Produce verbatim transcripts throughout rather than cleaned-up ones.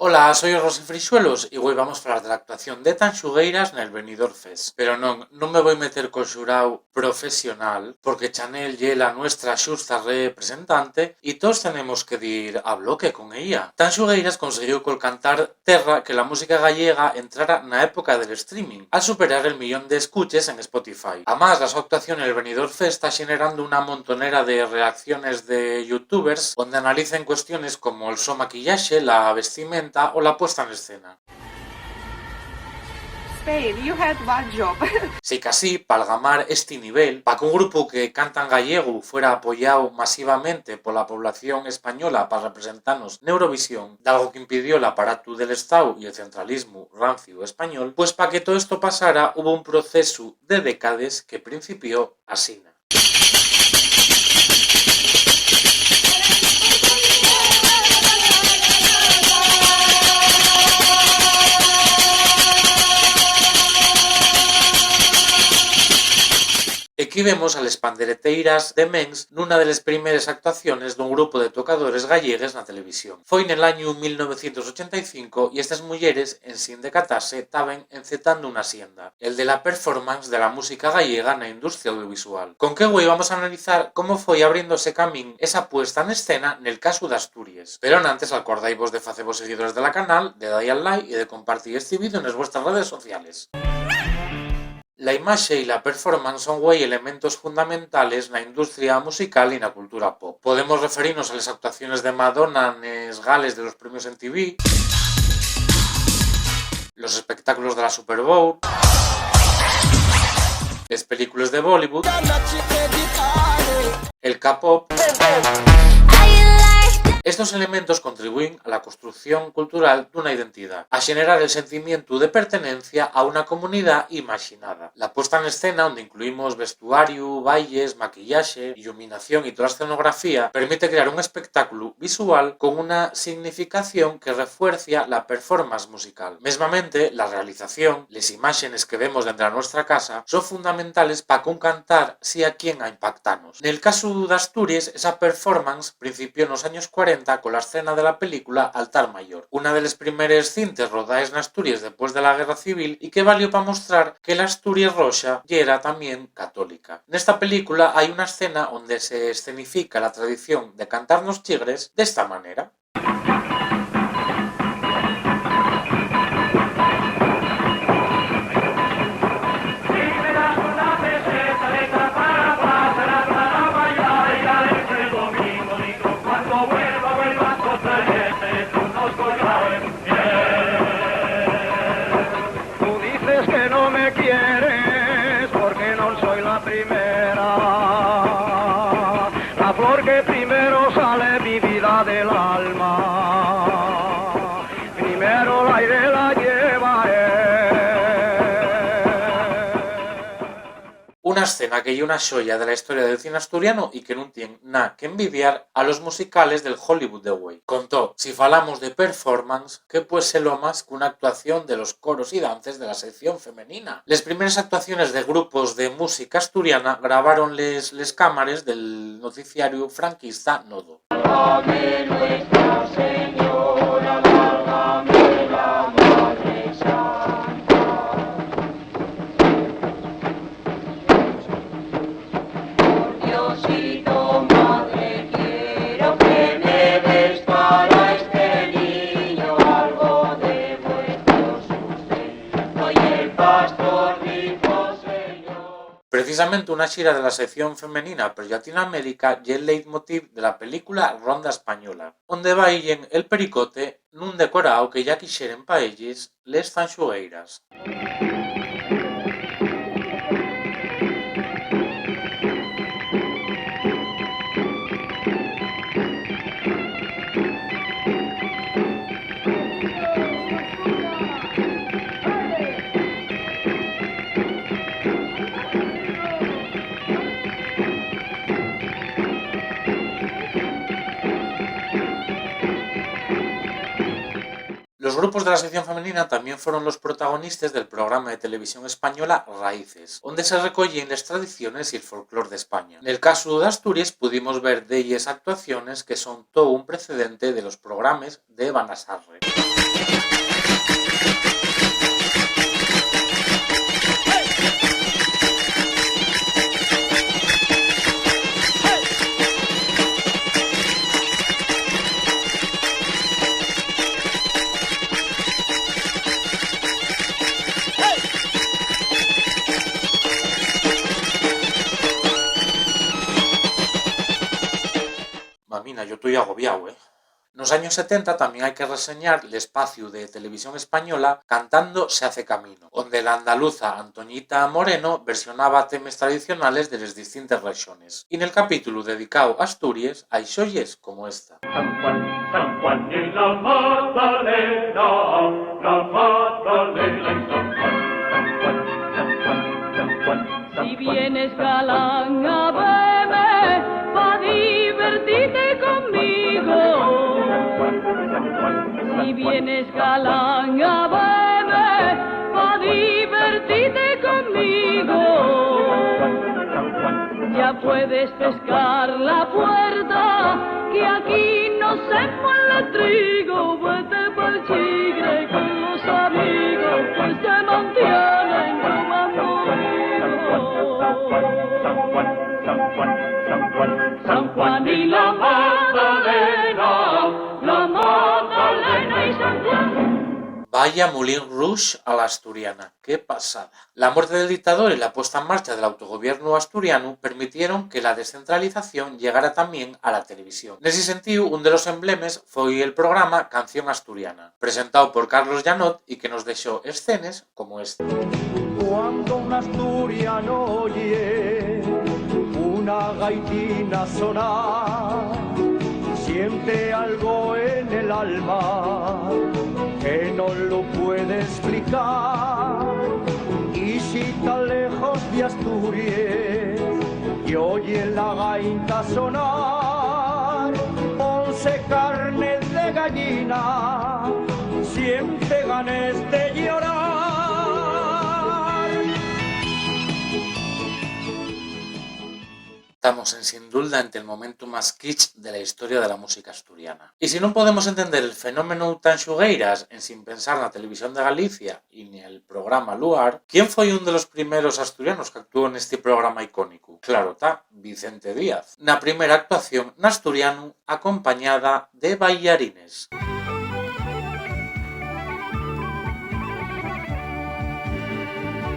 Hola, soi Rosy Frixuelos y güei vamos falar de la actuación de Tanxugueiras nel Benidorm Fest. Pero non, nun me voi meter col xuráu profesional, porque Chanel ye la nuestra xusta representante y toos tenemos que dir a bloque con ella. Tanxugueiras consiguió col cantar Terra que la música gallega entrara na época del streaming, al superar el millón d'escuches en Spotify. Amás, la so actuación nel Benidorm Fest ta xenerando una montonera de reacciones de youtubers onde analicen cuestiones como'l so maquillaxe, la vestimenta o la puesta n'escena. Spade, you had one job. Sicasí, p'algamar esti nivel, pa qu'un grupu que canta en gallegu fuera apoyáu masivamente pola población española pa representanos n'Eurovisión, dalgo qu'impidió l'aparatu del Estáu y el centralismu ranciu español, pues pa que too esto pasara hubo un procesu de décades que principió asina. Equí vemos a les pandereteiras de Mens nuna de les primeres actuaciones d'un grupu de tocadores gallegues na televisión. Foi nel añu mil novecientos ochenta y cinco y estes muyeres, ensin decatase, taben encetando una sienda, el de la performance de la música gallega na industria audiovisual. Con qué güei vamos a analizar cómo foi abriéndose camín esa puesta n'escena nel casu d'Asturies. Pero enantes, alcordaivos de facevos seguidores de la canal, de da-y al like y de compartir esti vídeo nes vuestras redes sociales. La imaxe y la performance son güei elementos fundamentales na industria musical y na cultura pop. Podemos referinos a les actuaciones de Madonna nes gales de los premios M T V, los espectáculos de la Super Bowl, les películes de Bollywood, el K-pop. Estos elementos contribuyen a la construcción cultural d'una identidá, a xenerar el sentimientu de pertenencia a una comunidá imaxinada. La puesta n'escena, onde incluimos vestuariu, bailes, maquillaxe, illuminación y tola escenografía, permite crear un espectáculu visual con una significación que refuercia la performance musical. Mesmamente, la realización, les imáxenes que vemos dende la nuestra casa, son fundamentales pa qu'un cantar siga quien a impactanos. Nel casu d'Asturies, esa performance principió nos años cuarenta cola escena de la película Altar Mayor. Una de les primeres cintes rodaes n'Asturies depués de la Guerra Civil y que valió p'amostrar que l'Asturies roxa yera tamién católica. Nesta película hai una escena onde se escenifica la tradición de cantar nos chigres d'esta manera. Tú dices que no me quieres porque no soy la primera. La flor que primero sale mi vida del alma, primero la iré la llevaré. Una escena que ye una xoya de la historia del cine asturiano y que nun tien na que envidiar a los musicales del Hollywood de güei. Con too, si falamos de performance, ¿qué pues ser lo más qu'una actuación de los coros y dances de la sección femenina? Les primeres actuaciones de grupos de música asturiana graváronles les cámares del noticiariu franquista Nodo. Válgame Nuestra Señora, válgame la Madre Santa. Por Diosito, madre, quiero que me des para este niño algo de vuestro sustento. Y el pastor dijo: Señor. Precisamente una xira de la sección femenina per Latinoamérica ye el leitmotiv de la película Ronda Española, onde bailen el pericote nun decorao que yá quixeren pa elles les Tanxugueiras. Los grupos de la sección femenina tamién fueron los protagonistes del programa de televisión española Raíces, onde se recoyíen les tradiciones y el folclor d'España. Nel casu d'Asturies pudimos ver delles actuaciones que son too un precedente de los programes de Banasarre. Mamina, yo toi agobiao, ¿eh? Nos años setenta tamién hai que reseñar l'espaciu de Televisión Española Cantando se hace camino, onde la andaluza Antoñita Moreno versionaba temes tradicionales de les distintes rexones. Y nel capítulu dedicáu a Asturies hai xoyes como esta. San Juan, San Juan y la Magdalena, la Magdalena y San Juan, San Juan, San Juan, San Juan. Si vienes, galán, a veme pa divertirte conmigo. Si vienes, galán, a veme pa divertirte conmigo. Ya puedes pescar la puerta, que aquí no se muele trigo. Vete pa'l chigre con los amigos que se mantienen como amigos. San Juan y la Magdalena, la Magdalena y San Juan. Vaya Moulin Rouge a la asturiana, qué pasada. La muerte del dictador y la puesta en marcha del autogobiernu asturianu permitieron que la descentralización llegara tamién a la televisión. Nesi sentíu, un de los emblemes foi el programa Canción Asturiana, presentao por Carlos Llanot y que nos dexó escenes como esta. Cuando un asturiano oye una gaitina sonar, siente algo en el alma que no lo puede explicar. Y si tan lejos de Asturies y oye la gaita sonar, ponse carne de gallina, siente ganes de llorar. Tamos en, sin dulda, ente el momentu más kitsch de la historia de la música asturiana. Y si nun podemos entender el fenómenu tan xugueiras ensin pensar na televisión de Galicia y nel programa Luar, ¿quién foi un de los primeros asturianos qu'actuó nesti programa icónicu? Claro ta, Vicente Díaz. Na primera actuación n'asturianu acompañada de baillarines.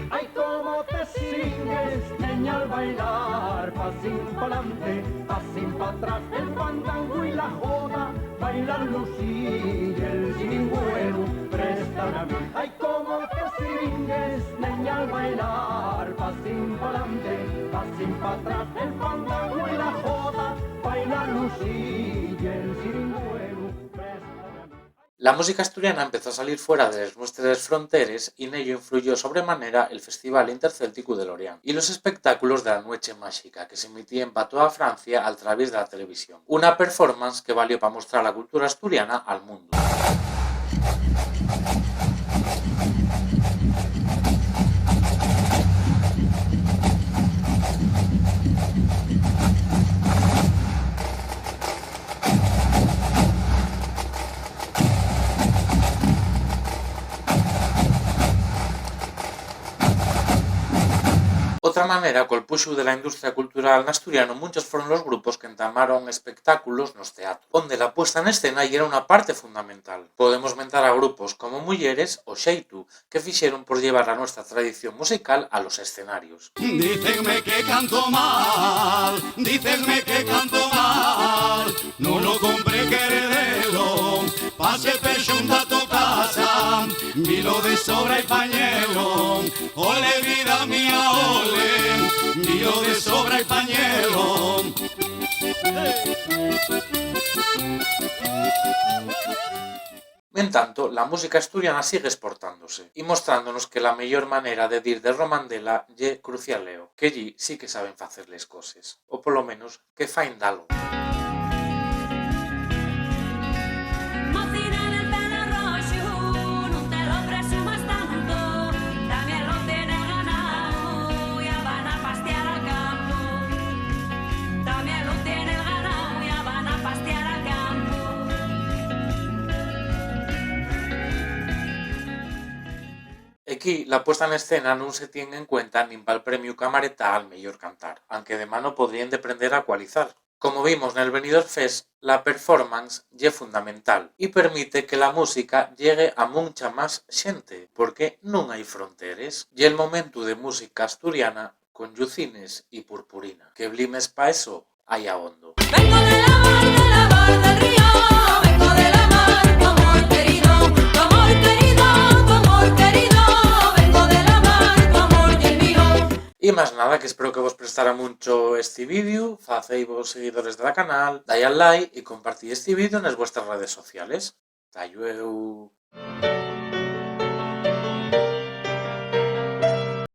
Ai, cómo te sigues, neña, al bailar, pasín p'alante, pasín p'atrás, el fandangu y la joda, bailar lu sigue el chiringuelu, préstame a mí. Ai, cómo te sigues, neña, al bailar, pasín p'alante, pasín p'atrás, el fandangu y la joda, bailar lu sigue el chiringuelu, préstame a mí. La música asturiana empezó a salir fuera de les nuestres fronteres y nello influyó sobremanera el Festival Intercélticu de Lorient y los espectáculos de la Nueche Máxica, que s'emitíen pa toa Francia al traviés de la televisión. Una performance que valió pa mostrar la cultura asturiana al mundu. Otra manera, col puxu de la industria cultural n'asturianu, munchos foron los grupos qu'entamaron espectáculos nos teatros, onde la puesta en escena yera una parte fundamental. Podemos mentar a grupos como Muyeres o Xeitu, que fixeron por llevar la nuestra tradición musical a los escenarios. Dícenme que canto mal, dícenme que canto mal, nun lo compré queredelo, pase pexunta to casa, vilo de sobra y pañelo, ole vida mía, ole, vilo de sobra y pañelo. Entanto, la música asturiana sigue esportándose y mostrándonos que la meyor manera de dir de romandela ye crucialeo, qu'ellí sí que saben facer les coses, o polo menos que faen dalgo. Macinar el pelo roxu, Equí, la puesta en escena nun se tien en cuenta nin pal premiu Camareta al meyor cantar, anque de mano podríen deprender a ecualizar. Como vimos nel Benidorm Fest, la performance ye fundamental y permite que la música llegue a muncha más xente, porque nun hai fronteres. Ye'l momentu de música asturiana con llucines y purpurina. Que blimes pa eso hai abondo. Vengo de la mar, de la mar del río, vengo de la mar, tu amor querido, tu amor querido, tu amor querido, vengo de la mar, tu amor y el mío. Y más nada, que espero que vos prestara muncho esti vídeo, facéivos seguidores de la canal, dai al like y compartí esti vídeo nes vuestras redes sociales. Ta llueu.